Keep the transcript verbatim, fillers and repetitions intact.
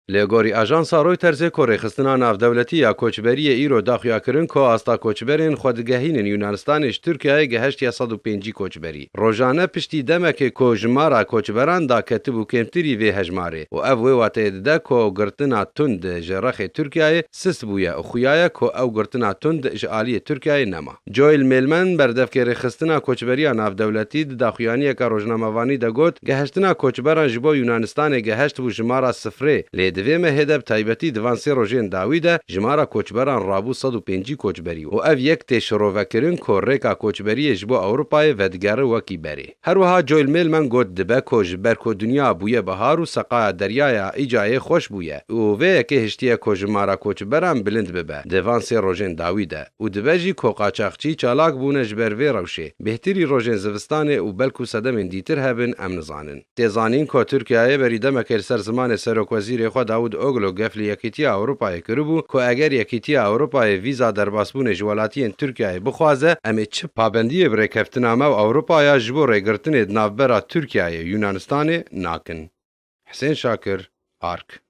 Li gorî ajansa Reutersê ku rêxistina navdewletî ya koçberiyê îro daxuya kirin ku asta koçberên xwe digehînin Yunanistanê ji Tirkiyeyê gehiştiye sed û pêncî koçberî. Rojane piştî demekê ku jimara koçberan daketibû kêmtirî vê hejmarê û ev wê wateyê dide ku girtina tund ji rexê Tirkiyeyê sist bûye û xuya ye ku ew girtina tund ji aliyê Tirkiyeyê nema. Joel Mêlmen, berdevkê rêxistina koçberiya navdewletî, di daxuyaniyeke rojnamevanî de got, gehiştina koçberan ji bo Yunanistanê geheşt bû jimara sifrê, lê di vê mehê de bi taybetî di van sê rojên dawî de jimara koçberan rabû sed û pêncî koçberî û ev yek tê şirovekirin ku rêka koçberiyê ji bo Ewropayê vedigere wekî berê. Her wiha Joel Mêlmen got, dibe ku ji ber ku dinya bûye bihar û seqaya deryaya îcayê xweş bûye û vê yekê hiştiye ku jimara koçberan bilind bibe di van sê rojên dawî de. Û dibe jî ku qaçaxçî çalak bûne ji ber vê rewşê. Bêhtirî rojên zivistanê û belkû sedemên dîtir hebin, em nizanin. Tê zanîn ku Tirkiyeyê berî demekê li ser zimanê serokwezîrê xwe Davutoglu gef li Yekîtiya Ewropayê kiribû ku eger Yekîtiya Ewropayê vîza derbasbûnê ji welatiyên Tirkiyeyê bixwaze, em ê çi pabendiyê bi rêkeftina me û Ewropaya ji bo rêgirtinê di navbera Tirkiyeyê û Yunanistanê nakin. Hisên Şakir, Ark.